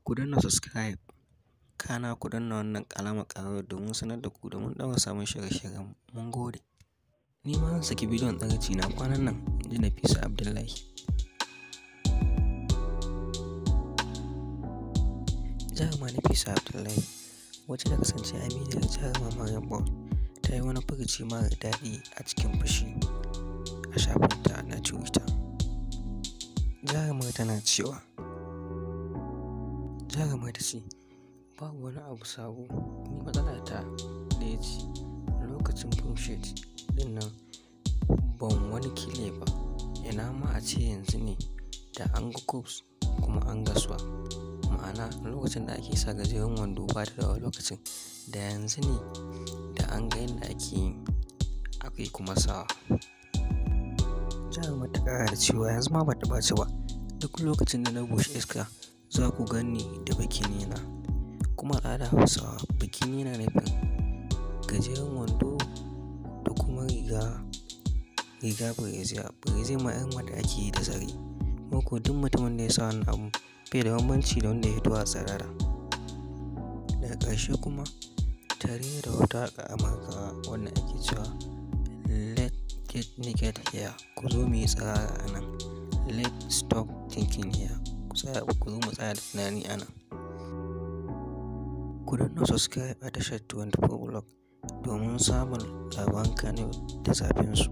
Ku danna subscribe, kana ku danna wannan alamar ƙararrawar domin sanar da ku da mun ɗaura sabon shirye-shiryenmu. Mun gode. Ni ma zan saki bidiyon tsiraici na kwanan nan, inji Nafisa Abdullahi. Jaruma Nafisa Abdullahi, wacce ta kasance aminiyar jaruma Maryam Ball, ta yi wani furuci marar daɗi a cikin fushi a shafinta na Twitter. Jarumar tana cewa, jarumar ta ce, "Babu wani abu sabo, ni matsalata ɗaya ce, lokacin fim ɗin nan ban wani kile ba, ina ma a ce yanzu ne da an ga curves kuma an ga swag." Ma'ana lokacin da ake sa gajeren wando ba ta rawa lokacin, da yanzu ne da an ga yadda ake yi ake kuma sawa. Jarumar ta ƙara da cewa yanzu ma bata ɓaci ba, duk lokacin da na bushi iska za ku gan ni da bikini na. Kuma al'adar Hausawa bikini yana nufin gajeren wando da kuma riga, riga brazier, brazier ma irin wadda ake yi da zare. Kuma ko duk mutumin da ya sa wannan abu bai da bambanci da wanda ya fito a tsirara. Daga ƙarshe kuma ta rera wata waƙar Amurkawa wanda ake cewa "Let's get naked here", ku zo muyi tsirara a nan. Let's stop thinking here, ku tsaya, ku zo mu tsaya da tunani a nan. Ku danna subscribe a tashar 24 Vlog domin samun labaran Kannywood da zafinsu.